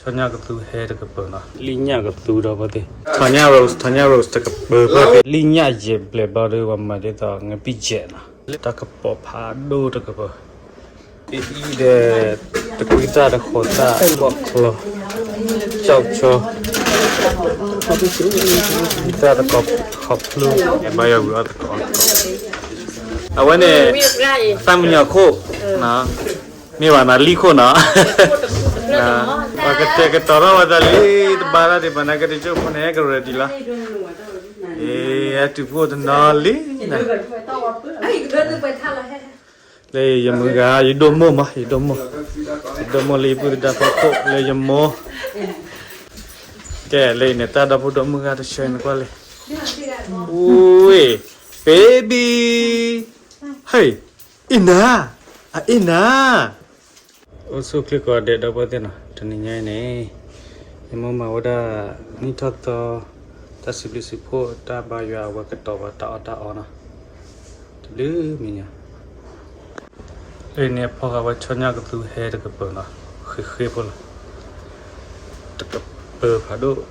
ဆီညၣ်ကသူဟဲတကပၤနီၤ, လံၣ်ညၣ်ကသူဒီးဖဲသ့ၣ်, ဆီညၣ် rose, ဆီညၣ် rose တကပၤဖဲသ့ၣ်, လံၣ်ညၣ်ယဲၢ်ဘျဲၣ်ဘျီဒီး ပှၤမၤဒ်သိး ငပံၣ်ယဲၢ်နီၤ, တၢ်ကပီၤဖးဒိၣ်တကပၤ, အံၤဒီး တကွံသၣ်တဃီၤသၣ် ဘီၣ်ချီ ကၠီကၠီ သၣ်တကီၤခီၣ်ဖျိ ဘါယွၤဝံၤအီၣ်သကိး, အဝဲန့ၣ် သၣ်မံညီၤခိၣ် မ့ၢ်ဘၣ်နီၤ လံၣ်ခိၣ်နီၤ, ပှၤကတဲာ်ကတီၤထီၣ်ဝဲသးလံ တဘါတၢ်ဒံးဘၣ်နီၤ ကတံၤကၠိဖိန့ၣ် ကရၢၢ်ဒံးလီၤ, အ့ အတုၤဖှိၣ်တနီၤလံနီၤ လၢယမုၢ်ဂၤ ယဒိၣ်မိၢ်မး ယဒိၣ်မိၢ်, ယဒိၣ်မိၢ်လၢယပုၢ်သဒါဖီခိၣ်လၢယမိၢ်, ကဲလၢအံၤန့ၣ် တၢ်ဒီဖိဒီမုၣ်ဂၤတဆၢန့ၣ်ကွၢ်လံ, ဝ့ၢ် baby, ဟဲ အ့ၣ်နၤ, အအ့ၣ်နၤ အိၣ်ဆူၣ်ချ့ကိးဂၤဒဲး ဒီပုၢ်ဝဲၢ်သ့ၣ်နီၤ, တနံၤညါအံၤန့ၣ် ယမိၢ်မၤဝဲဒၣ် နံၣ်ထီၣ်သီ တၢ်စံးဘျုးစံးဖှိၣ် တၢ်ဘါယွၤအဝဲကတီၤပှၤတၢ်အီၣ်တၢ်အီနီၤ, တဘျုးမံၤညါ, လၢန့ၣ်အဖီဃာ်ဝဲဆီညၣ်ကသူဟဲတကပၤနီၤ, ဃ့ဃ့ဖိလီၤ, တကပၤဖးဒိၣ်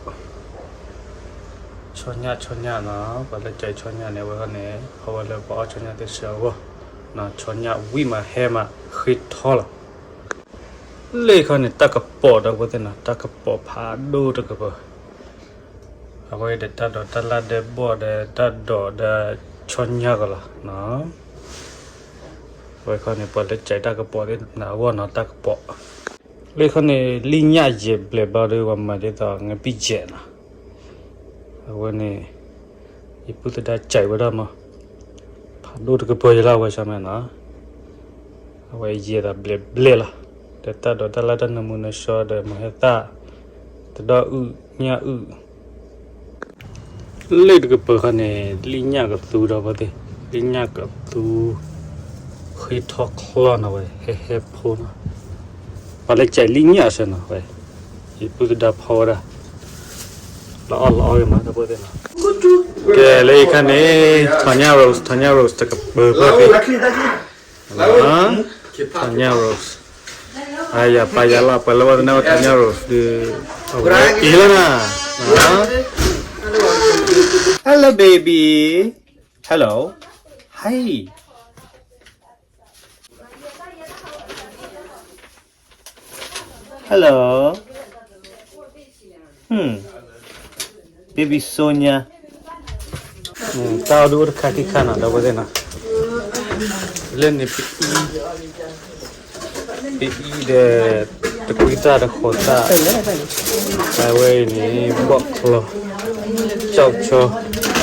ဆီညၣ်ဆီညၣ်နီၤ, ပှၤလၢကဲဆီညၣ်န့ၣ် အဝဲဃီန့ၣ် ဖီဝဲလၢပှၤအီၣ်ဆီညၣ်သ့ၣ်ဆၢအဂီၢ်, ဆီညၣ်ဝံၣ်မးဟဲမးဃ့ထီလီၤ, လၢခီန့ၣ် တၢ်ကပီၤဒီးဝဲသ့ၣ်နီၤ, တၢ်ကပီၤဖးဒိၣ်တကပၤ, အဝဲဒီးတၢ်ဒိးတၢ်လၢ်ဒဲးဘီၣ်ဒီးတၢ်ဒိးဒီးဆီညၣ်ကလီၤ, အဝဲခီန့ၣ် ပှၤလၢကဲတၢ်ကပီၤသ့ၣ်နီၤ အဂီၢ်နီၤ တၢ်ကပီၤ လၢခီန့ၣ် လံၣ်ညၣ်ယဲၢ်ဘျဲၣ်ဘျီဒီး ပှၤမၤဒ်သိး ငပံၣ်ယဲၢ်နီၤ, အဝဲန့ၣ် ယပုၢ်သဒါကဲဝဲဒၣ်မး, ဖးဒိၣ်တကပၤယလီၤ အဝဲဆၢမးနီၤ, အဝဲယဲၢ်သးဘျဲၣ်ဘျဲၣ်လီၤ, ဒီးတၢ်ဒိးတၢ်လၢ်တၢ်နၢမူနၢဆှီဒီး မၤဟဲသၣ် တဒီအုၣ်ညၣ်အုၣ် လၢတကပၤခီန့ၣ် လံၣ်ညၣ်ကသူဒီးဖဲသ့ၣ်, လံၣ်ညၣ်ကသူ ဃ့ထီၣ်ချီနီၤဝဲ ဟဲဟဲဖိနီၤ, ပှၤလၢကဲလံၣ်ညၣ်အဆၢနီၤဝဲ, ယပုၢ်သဒါဖီဝဲဒၣ် လီၤအီၣ်လီၤအီၣ်ဂ့ၤမး ဒီပုၢ်ဝဲၢ်သ့ၣ်နီၤ, ကဲလၢအံၤခီန့ၣ် ဆီညၣ် rose, ဆီညၣ် rose တကပၤဖဲသ့ၣ် ဆီညၣ် rose, အယၤပာ်ယၤလီၤ ပှၤလၢဝဲသနာ်ဝဲဆီညၣ် rose ဒုး အဝဲအံၤလီၤနီၤ, hello baby, hello, hi, hello, baby Sonia, တၢ်အီၣ်ဒုးအိၣ်တခါခံခါနီၤ ဒီပုၢ်ဝဲၢ်သ့ၣ်နီၤ, လၢန့ၣ် ပအံၤဒီး တကွံသၣ်တဃီၤသၣ်, အဝဲအံၤန့ၣ် ဘီၣ်ချီ, ကၠီကၠ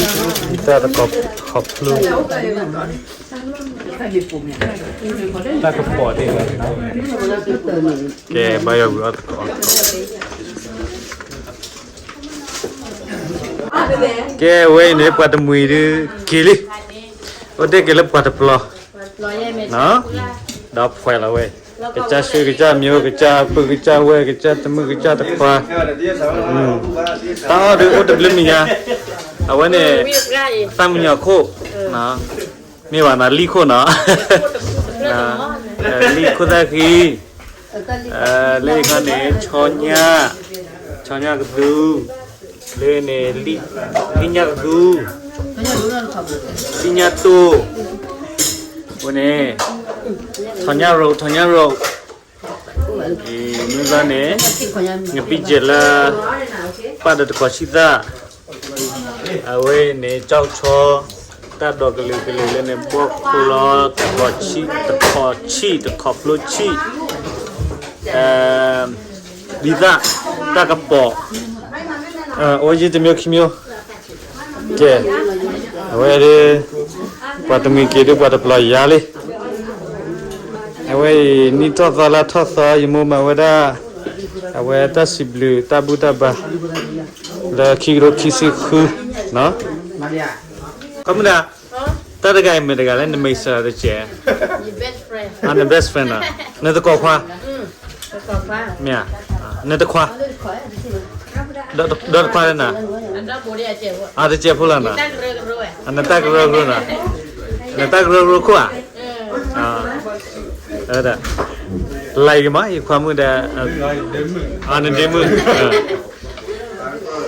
ီ, သၣ်တကီၤခီၣ်ဖျိ တၢ်ကပီၤသ့ၣ်, ကဲ ဘါယွၤဝံၤအီၣ်သကိး, ကဲ အဝဲအံၤန့ၣ် ပှၤတမှံၤဒုးက့ၤလံ, အိၣ်တ့ၢ်က့ၤလၢပှၤတပျီၤ, ဒီးဖှဲးလီၤဝဲ, ကစၢ်ဆှၢကစၢ်မံၤ ကစၢ်ပုၢ်ကစၢ်ဝဲၢ် ကစၢ်တမုၣ်ကစၢ်တခွါ, တၢ်အီၣ်ဒုးအိၣ်တဘျုးမံၤညါ, အဝဲန့ၣ် သၣ်မံညီၤခိၣ် မ့ၢ်ဘၣ်နီၤ လံၣ်ခိၣ်နီၤ, လံၣ်ခိၣ်သၣ်ဃံ, လၢအံၤခီန့ၣ် ဆီညၣ်, ဆီညၣ်ကသူ, လၢန့ၣ် လံၣ်ညၣ်ကသူ, လံၣ်ညၣ်တိၢ်, ဝဲန့ၣ် ထီၣ်ညၣ်ရိး ထီၣ်ညၣ်ရိး, မုၢ်ဂၤန့ၣ် ငပံၣ်ယဲၢ်လၢ ပၢ်ဒီးတကီၤဆံၣ်သၣ်, အဝဲန့ၣ် ကၠီကၠီ, တၢ်ဒိးကလုာ်ကလုာ်လၢန့ၣ် ဘီၣ်ခိၣ်လီၤ တကီၤဆံၣ် တကီၤဆံၣ် တခီၣ်ဖျိဆံၣ်, ဒ်သၣ် တၢ်ကပီၤ, အိၣ်ယံၤတမံၤခံမံၤ, ကဲ, အဝဲဒၣ် ပှၤတမှံၤက့ၤဒုးပှၤတပျီၤယၤလံ, အဝဲအံၤ နံၣ်ထီၣ်သီလါထီၣ်သီ ယမိၢ်မၤဝဲဒၣ် အဝဲတၢ်စံးဘျုးတၢ်ဘူၣ်တၢ်ဘါ လၢခံကထိခံဆံဃု, ခီမုၢ်ဒၣ်, တၢ်တဂၤအံၤမ့ၢ်တဂၤလဲၣ် နမိတ်ဆွေတကဲး, န best friend နီၤ, နသကိးခွါ, မ့ၢ်ဧါ, နတခွါ, ဒီးတခွါလၢနၤ, အတကဲးဖိလီၤနီၤ, နတၢ်ကရၢကရိနီၤ, နတၢ်ကရၢကရိခိၣ်ဧါ, ဒ် လၢကမၤ ယခွါမုၣ်ဒီး အနဒ့မုၣ်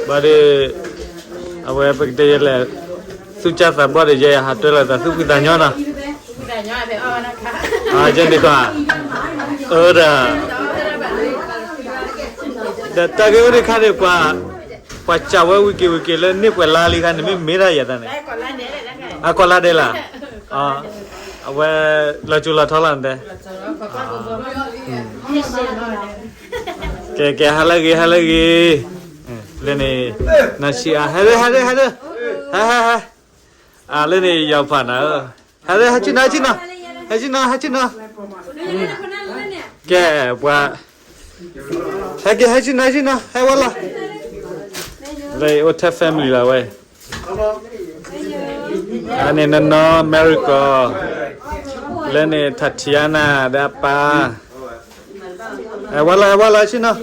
ဘၣ်ဒီး အဝဲပကတဲယဲလဲၣ် သူၣ်ကၢ်သးဘီၣ်ဒီး ယဲယဟးတွဲလီၤသးသူၣ်ဖှံသးညီနီၤ, ယဲန့ၣ်ကွၢ် အၢဒီး ဒီးတၢ်ဂ့ၢ်အိၣ်ဒံးခါဒီး ပှၤစံးဝဲဝံၤက့ၤဝံၤက့ၤလၢန့ၣ်ပှဲၤလါလံခါန့ၣ် မ့ၢ်မ့ၢ်ဒၣ်ယၤတၢ်န့ၣ် အကီၢ်လါဒဲးလီၤ, အဝဲလီၤစိၤလီၤထီလီၤနတဲ ကဲ ကဲ ဟါလၢအဂ့ၤ ဟါလၢအဂ့ၤ, လၢန့ၣ် နၤဆံးအါ ဟဲဒၢ ဟဲဒၢ ဟဲဒၢ ဟဲ ဟဲ ဟဲ လၢန့ၣ် ယီၤဖးနၤဧၢ, ဟဲဒၢ ဟဲဆ့ၣ်နီၤ ဟဲဆ့ၣ်နီၤ ဟဲဆ့ၣ်နီၤ ဟဲဆ့ၣ်နီၤ, ကဲ ပှၤ ဟဲက့ၤ ဟဲဆ့ၣ်နီၤ ဟဲဆ့ၣ်နီၤ ဟဲဝဲလီၤ, လၢအိၣ်ထဲ family လီၤဝဲ အန့ၣ် နီၢ်နီၢ် Miracle, လၢန့ၣ် Tatiana ဒီးအပၢ်, ဝဲလၢ ဝဲလၢဆ့ၣ်နီၤ,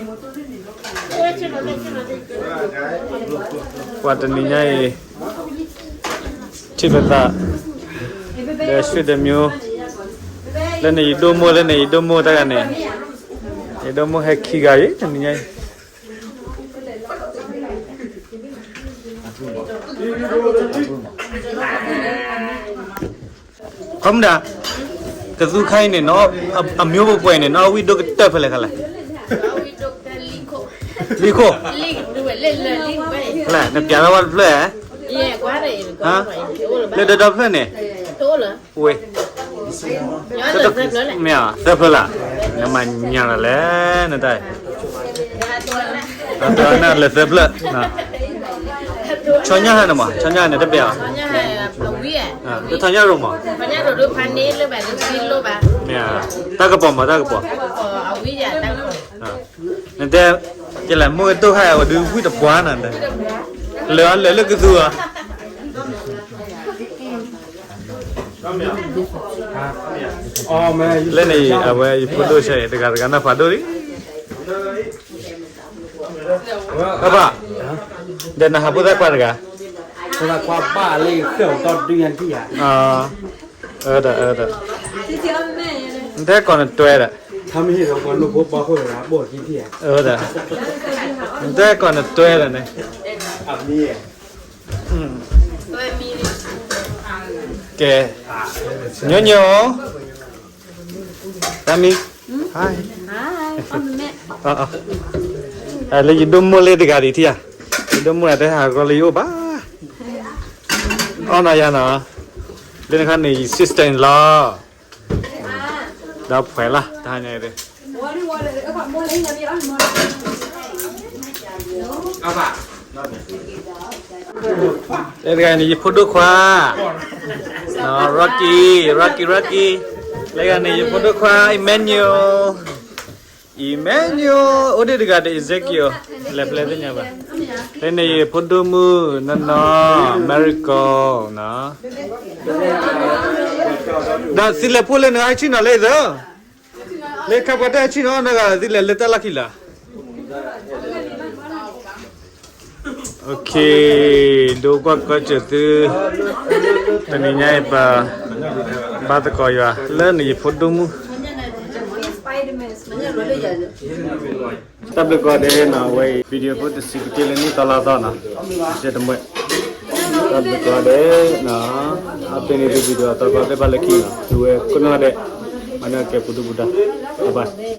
ပှၤတနံၤညါအံၤ ထံၣ်လိာ်သး ဒီး ဆွေမျိုး, လၢန့ၣ် ယဒိၣ်မိၢ် လၢန့ၣ် ယဒိၣ်မိၢ်တဂၤန့ၣ်, ယဒိၣ်မိၢ်ဟဲခံဂၤအံၤ တနံၤညါအံၤ ခီမုၢ်ဒၣ်, ကသူခါအံၤန့ၣ်နီၤ, အမံၤအိၣ်ပှဲၤပှဲၤအံၤန့ၣ်နီၤ အဝံၣ်ဒိၣ်ကတၢၢ်ဖဲလဲၣ်ခါလဲၣ်, လံခိၣ်, လၢနပျးထီၣ်ဝဲတဖျၢၣ်, လၢဒီဒီဖျၢၣ်န့ၣ်, ဝ့ၢ် မ့ၢ်သၢဖျၢၣ်လၢ်, နမၤညါလီၤလဲၣ် နတၢ်, နလၢသၢဖျၢၣ်, ဆီညါဟဲန့ၣ်မး ဆီညါဟဲန့ၣ်တဘၣ်အီၤ, တထီညါရိၤမး, မ့ၢ်, တၢ်ကပီၤမး တၢ်ကပီၤ, နတဲ, ယလဲၤမိၢ်ကတိၢ်ခါအဝဲဒုးဝံၣ်တပှၢ်နၤ, လၢအလၢာ်လၢကသူဧါ လၢန့ၣ် အဝဲယဖိဒိၣ်ဆၢအံၤ တဂၤတဂၤနၢ်ဖးဒိၣ်လံ, အဘၣ်, ဒီးနဟးဖိသၣ်ခွါတဂၤ, အၢ, အၢ, နတဲကိးနတွဲဒီး, အၢ, နတဲကိးနတွဲဒီးန့ၣ် ကဲ, ညိညိ, တၢ်မံ, လၢယဒိၣ်မိၢ်လၢတဂၤဒံးထံၣ်ဧါ, ယဒိၣ်မိၢ်အတဟးဂီၤလၢယအိၣ်ဘၣ်, အီၣ်နီၤယၤနီၤ, လၢနခါန့ၣ် sister in law, ဒီးဖှဲးလီၤ တဟါညါအံၤ, လၢတဂၤန့ၣ် ယဖိဒိၣ်ခွါ, Rocky, Rocky, Rocky, လၢတဂၤန့ၣ် ယဖိဒိၣ်ခွါ Emmanuel, Emmanuel, အိၣ်ဒံးတဂၤဒီး Ezekiel, လဲၤဖျဲသ့ၣ်ညါဘၣ်, လၢန့ၣ် ယဖိဒိၣ်မုၣ် နီၢ်နီၢ် Miracle နီၤ, ဒီးသုလဲၤဖိလၢနဟဲဆ့ၣ်နီၤလၢအံၤသၢ လၢခါပှၤတၢ်ဟဲဆ့ၣ်နီၤနီၢ်ဂၤ သုလဲၤလၢတၢ်လီၢ်ခံလၢ်, ဒိကွၢ်ကီစၢၤသု, တနံၤညါအံၤပ ဘါသကိးယွၤ လၢန့ၣ်ယဖိဒိၣ်မုၣ်, တၢ်ဘျုးကိးဂၤဒဲးနီၤ အဝဲအံၤ video ဖိတဆံးကတၢၢ်လၢနံၣ်သီလါသီနီၤ, ယဲတမှဲ, တၢ်ဘျုးကိးဂၤဒဲးနီၤ, အပ့ၤန့ၣ်သု video အသီသီသ့ၣ်တဖၣ်လၢခံနီၤ သုဝဲကိးနီၢ်ဂၤဒဲး, မၤန့ၢ်ကဲပူၤဒူပူၤဒါ, bye bye.